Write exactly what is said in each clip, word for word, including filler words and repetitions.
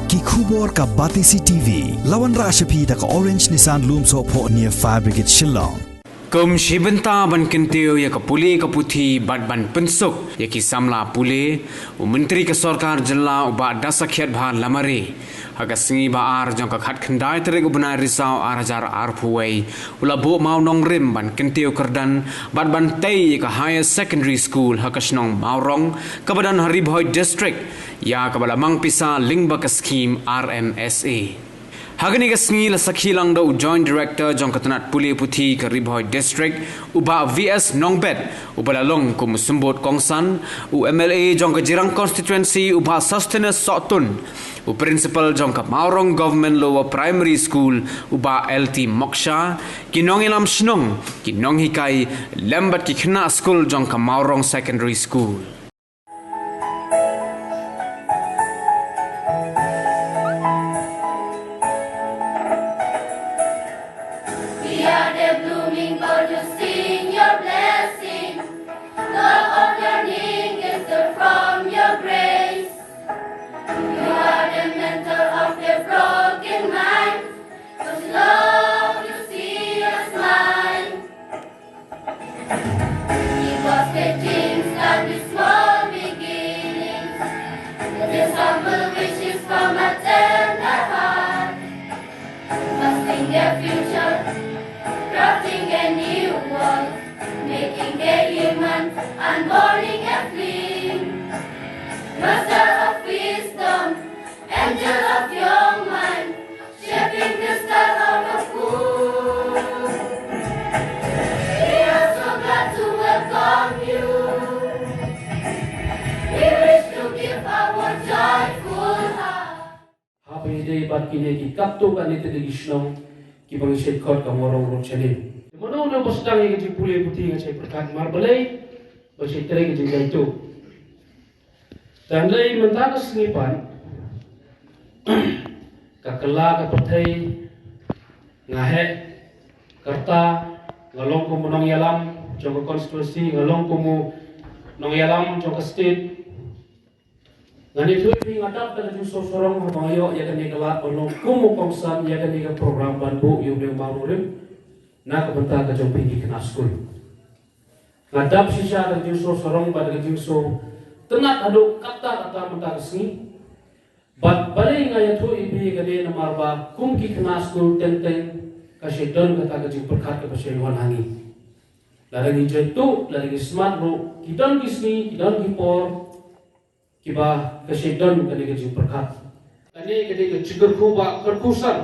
Ki khubor ka Batesi T V. La wanrah sha phi da ka Orange Nissan Lumsohphoh near Fire Brigade Shillong. Kum shi bynta ban kyntiew ïa ka pule ka puthi bad ban pynsuk ïa ki samla pule, u Myntri ka Sorkar Jylla u Bah Dasakhiatbha Lamare, ha ka sngi ba ar jong ka khatkhyndai tarik u bnai Risaw ar hajar arphew wei, u la buh mawnongrim ban kyntiew kyrdan bad ban tei ïa ka Higher Secondary School ha ka shnong Mawrong, kaba don ha Ri Bhoi District, ïa kaba la mang pisa lyngba ka skhim R M S A. Ha kane ka sngi la sakhi lang da u Joint Director jong ka tnat pule puthi ka Ri Bhoi District, u Bah V S Nongbet, uba la long kum u symbud kongsan, u M L A jong ka Jirang Constituency, u Bah Sosthenes Sohtun, u Principal jong ka Mawrong Government Lower Primary School, u Bah L T Moksha, ki nongïalam shnong, ki nonghikai, lem bad ki khynnah skul jong ka Mawrong Secondary School. We are the blooming bud who sing your blessing. Love of learning is the from your grace. You are the mentor of the broken mind. Whose love you see as mine. Give us the dreams and the small beginnings. This humble wish is from a tender heart. Trusting the future, crafting a new world, making the human and burning a flame. Master of wisdom, angel of your mind, shaping the star out of cool. We are so glad to welcome you. We wish to give our joyful heart. Haba ïadei bad kine ki katto katne tylli ki shnong kiba ngi shait khot ka Mawrong Road Channel. Mano mano ba sdang ïa ka jingpule puthi nga shait pyrkhat mar balei ba shait trei ka jingjaituh. Tang dei mynta ka sngi pat ka kylla ka pyrthei nga heh ka rta, nga long kum u nongïalam jong ka constituency, nga long kum u nongïalam jong ka state. Ngan ïathuh ïa phi, nga dap da ka jingsngewsarong haba nga ïoh ïa kane ka lad ban long kum u kongsan ïa kane ka program ban buh ïa u nongmawrong rim na ka bynta ka jong phi ki khynnah skul. Nga dap shisha da ka jingsngewsarong bad da ka jingsngewtynnat haduh katta katta mynta ka sngi. Bad balei nga ïathuh ïa phi ïa kane, namar ba kum ki khynnah skul teng teng ka shait don kata ka jingpyrkhat kaba shait wan ha ngi. Lada ngi jaituh, lada ngi smat ruh, ki don ki sngi, ki don ki por kiba ka shait don kane ka jingpyrkhat. Kane ka dei ka jingkyrkhu ba kyrkhu san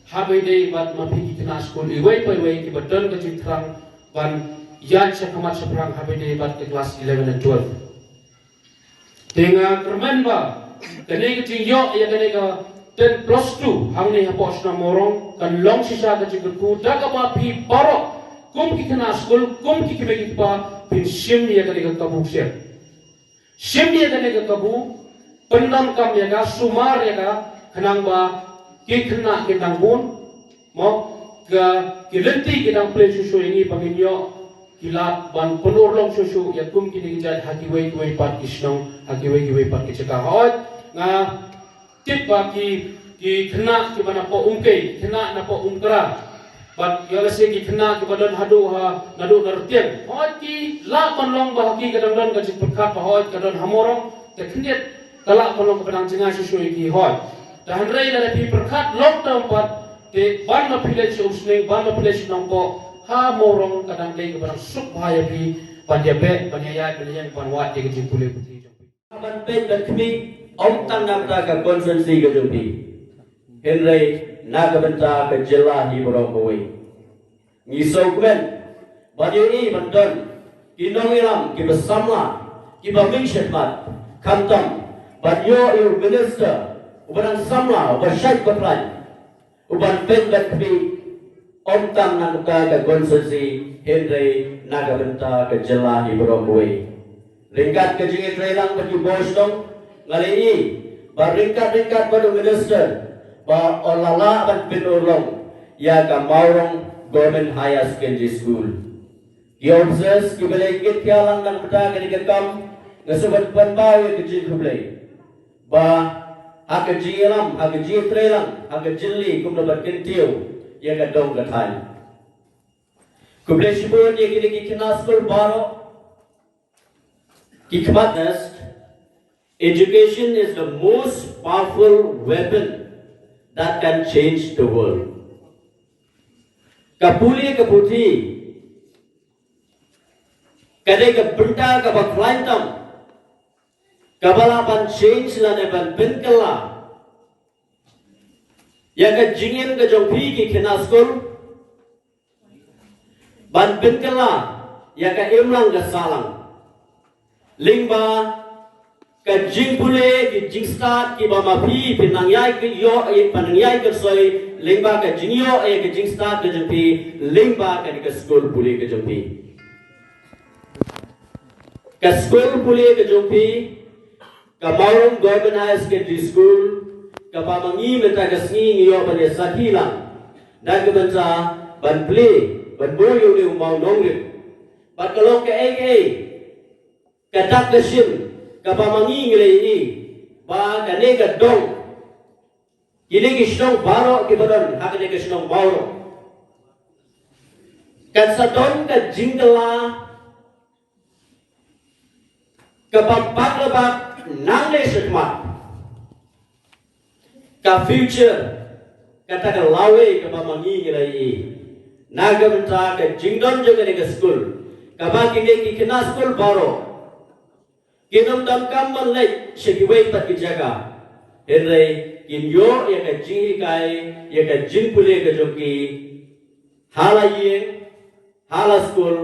haba ïadei bad ma phi ki khynnah skul iwei pa iwei kiba don ka jingthrang ban ïaid sha khmat shaphrang haba ïadei bad ka klas eleven and twelve. Te nga kyrmen ba kane ka jingïoh ïa kane ka ten plus two hangne hapoh shnong Mawrong kan long shisha ka jingkyrkhu da kaba phi baroh kum ki khynnah skul, kum ki kmie ki kpa phin shim ïa kane ka kabu kshiap. Shim ïa kane ka kabu, pyndonkam ïa ka, sumar ïa ka, khnang ba ki khynnah kin dang bun, mo, ka, ki lynti ki dang plie shuh shuh ïa ngi ba ngin ïoh ki lad ban pynurlong shuh shuh ïa kum kine ki jait ha kiwei kiwei pat ki shnong, ha kiwei kiwei pat ki jaka. Hooid, nga tip ba ki, ki khynnah kiba napoh Umkei, khynnah napoh Umkra, bad ïa lehse ki khynnah kiba don haduh ha, naduh na Rtiang. Hooid, ki lah ban long ba ha ki ka dang don ka jingpyrkhat ba hooid ka don ha Mawrong, te khyndiat ka lah ban long kaba dang jngai shuh shuh ïa ki, hooid. Te hynrei lada phi pyrkhat long term pat, te ban ma phi leit sha Umsning, ban ma phi leit sha Nongpoh, ha Mawrong ka dang dei kaba dang suk bha ïa phi ban ïa beh, ban ïa ïaid, ban ïa ïeng, ban wad ïa ka jingpule puthi jong phi. Ban peit ban khmih, ym tang na ka bynta ka constituency ka jong phi, hynrei na ka bynta ka jylla hi baroh kawei. Ngi sngewkmen ban ïohi ban don ki nongïalam kiba samla, kiba mih shakhmat, khamtam ban ïoh ïa u minister uba dang samla, uba shait ba khlaiñ, uban peit ban khmih, ym tang na ka bynta ka constituency, hynrei na ka bynta ka jylla hi baroh kawei. Ryngkat ka jingïatreilang bad ki bor shnong, nga la ïohi ba ryngkat ryngkat bad u minister ba u la lah ban pynurlong ïa ka Mawrong Government Higher Secondary School. Ki officers kiba la ïakit khia lang na ka bynta kane ka kam, nga sngewbha ban pynpaw ïa ka jingkhublei ba ha ka jingïalam, ha ka jingïatreilang, ha ka jingli, kumno ban kyntiew ïa ka dong ka thaiñ. Khublei shibun ïa kine ki khynnah skul baroh ki khmat. Education is the most powerful weapon that can change the world. Ka pule ka puthi ka dei ka bynta kaba khlaiñ tam kaba lah ban change lane ban pynkylla ïa ka jingim ka jong phi ki khynnah skul, ban pynkylla ïa ka imlang ka sahlang lyngba ka jingpule, ki jingstad kiba ma phi phin nang ïai ki ïoh, ïa phin nang ïai kyrsoi lyngba ka jingïoh ïa ka jingstad ka jong phi lyngba kane ka skul pule ka jong phi. Ka skul pule ka jong phi, ka Mawrong Government Higher Secondary School, kaba ma ngi mynta ka sngi ngi ïoh ban ïa sakhi lang da ka bynta ban plie, ban buh ïa une u mawnongrim. Bad ka long kaei kaei ka dak ka shin kaba ma ngi ngi la ïohi ba kane ka dong, kine ki shnong baroh kiba don ha kane ka shnong Mawrong, kan sa don ka jingkylla kaba bak la bak nangne shakhmat. Ka future kata ka lawei kaba ma ngi ngi la ïohi na ka bynta ka jingdon jong kane ka skul, kaba kine ki khynnah skul baroh kin ym donkam ban leit sha kiwei pat ki jaka, hynrei kin ïoh ïa ka jinghikai, ïa ka jingpule ka jong ki ha la ïing, ha la skul,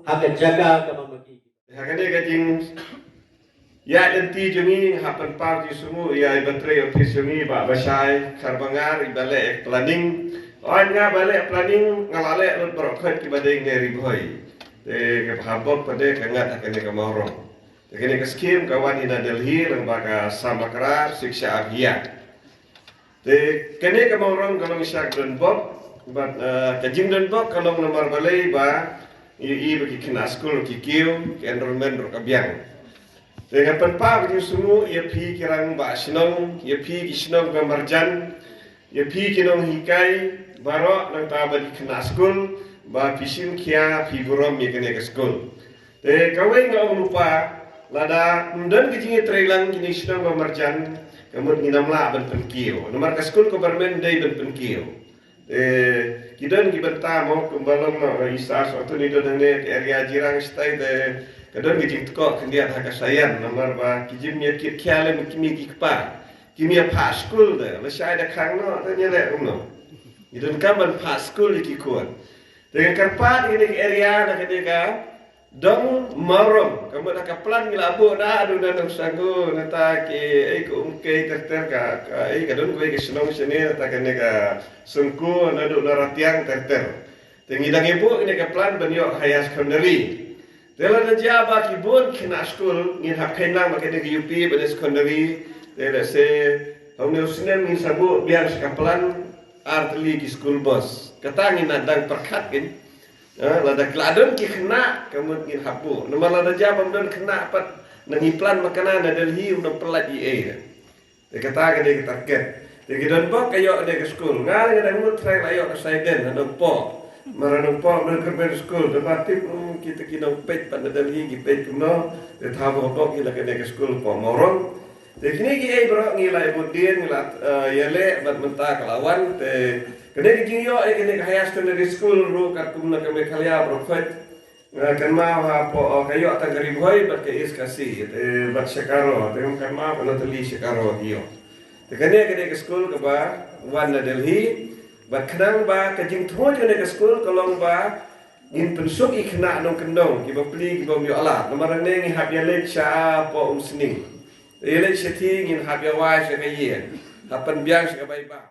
ha ka jaka kaba ma ki. Ha kane ka jingïaid lynti jong ngi, nga hap pynpaw jingsngewnguh ïa i batrei office jong ngi, Bah Bashai Kharbangar, iba leh planning. Ong nga ba leh planning, nga la leh lut baroh khoit kiba dei ne Ri Bhoi. Te kaba ha Bob pat de ka ngat ha kane ka Mawrong. Te kane ka skim ka wan na Delhi lyngba ka Samagara Shiksha Abhiyan. Te kane ka Mawrong ka long sha ka donbok, bad, eh, ka jingdonbok ka long namar balei ba ïohi ba ki khynnah skul ki kiew, ka enrollment ruh ka biang. Te nga pynpaw ka jingsngewnguh ïa phi ki rangbah shnong, ïa phi ki shnong ba marjan, ïa phi ki nonghikai baroh, nangta bad ki khynnah skul, ba phi shim khia, phi burom ïa kane ka skul. Te kawei nga ong lypa, lada ym don ka jingïatreilang kine ki shnong ba marjan, ka mut ngin ym lah ban pynkiew. Namar ka skul ka government dei ban pynkiew. Te ki don ki bynta mo, kumba long noh i Sir Anthony don hangne, ka area Jirang shatai te ka don ka jingtkoh khyndiat ha ka saian, namar ba ki jingïakit khia lem ki kmie ki kpa. Kim ïa phah skul te, lashai da khang noh, te ngi leh kumno? Ngi donkam ban phah skul ïa ki khun. Te nga kyrpad ïa kane ka area, na kane ka dong Mawrong, ka mut ha ka plan ngi la buh naduh na Nongsangu, nangta ki, ei, ka Umkei ter ter, ka, ka, ei, ka don kawei ka shnong shane, nangta kane ka Sengku, naduh na Ratiang ter ter. Te ngi dang ïa buh kane ka plan ban ïoh higher secondary. Te lada jia ba ki bun khynnah skul, ngin hap kheiñ lang ba kane ka U P bad secondary, te lehse ha une u snem ngin sa buh biang sha ka plan ar tylli ki school bus. Kata ngin nang dang pyrkhat kein. Eh, lada ki la don ki khynnah, ka mut ngin hap buh. Namar lada jia bym don khynnah pat, nang ngi plan ma kane na Delhi, ym don pyllait ei ei. Te kata ka dei ka target. Te ki donbok ka ïoh ka dei ka skul. Nga, nga dang mut trai la ïoh ka Saiden, ha Nongpoh. Mar ha Nongpoh, Nongkyrmen skul. Te ba tip, hmm, kita ki nongpeit pat na Delhi, ki peit kumno. Te thaw ba bok ki la ka dei ka skul poh Mawrong. Te kine ki ei baroh ngi la ïa bud dien, ngi la, eh, ïaleh, bad mynta ka la wan. Te kane ka jingïoh, eh, kane ka higher secondary school ruh katkum na ka Meghalaya baroh khoit. Nga kynmaw hapoh, oh, ka ïoh tang ka Ri Bhoi bad ka East Khasi, te bad Shekaro, te nga kynmaw ka Natalie Shekaro ki ïoh. Te kane ka dei ka skul kaba wan na Delhi, bad khnang ba ka jingthmu jong kane ka skul ka long ba ngin pynsuk ïa ki khynnah nongkyndong, kiba pli, kiba ym ïoh lad. Namar hangne ngi hap ïaleit shapoh Umsning. Ïaleit shathie ngin hap ïawai sha ka ïing. Hap pynbiang sha ka bai bam.